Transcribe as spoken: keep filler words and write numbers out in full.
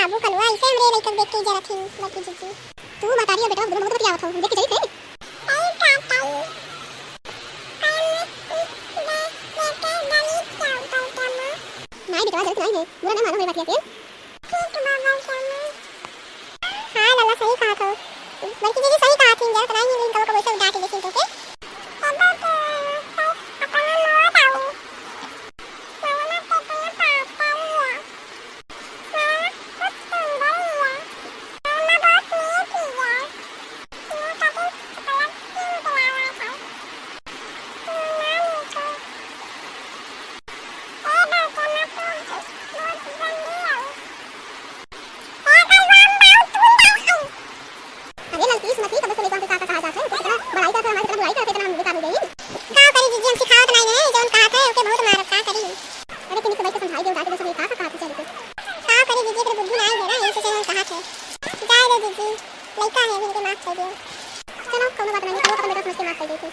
बाबू कलुआ, ऐसे हमरे लइका के देख के जरत ही, बड़की जीजी। तू महतारी और बेटवा दोनों बहुत बतियावत हो, देख के जरी थे। नाई बेटवा, जरत नाई है, बुरा ना मानो मेरी बतिया के। हाँ लाला, सही कहत हो, बड़की जीजी सही कहत ही, जरत नाई है, लेकिन कबो कबो ऐसे डांट लेकिन तो के। अरे ललकी, सुनत ही, कब से लइका के का का कहा जात है, ओके कितना बड़ाई करत है, हमारी कितना बुराई करत है, इतना हम बेकार हो गई। का करी जीजी, हम सिखावत नाई है, जौन कहत है, ओके बहुत मारत, का करी? अरे, तनी से बैठ के समझाई दे, उठा के, देखो, का कहत है, चली के। का करी जीजी, एकरे बुद्धि नाई है ना, यही से जौन कहत है। जाए दे जीजी, लइका है, अभी इनके माफ कर दियो। चलो, कौनो बात नहीं, कौनो अपन बेटा समझ के माफ कर देते।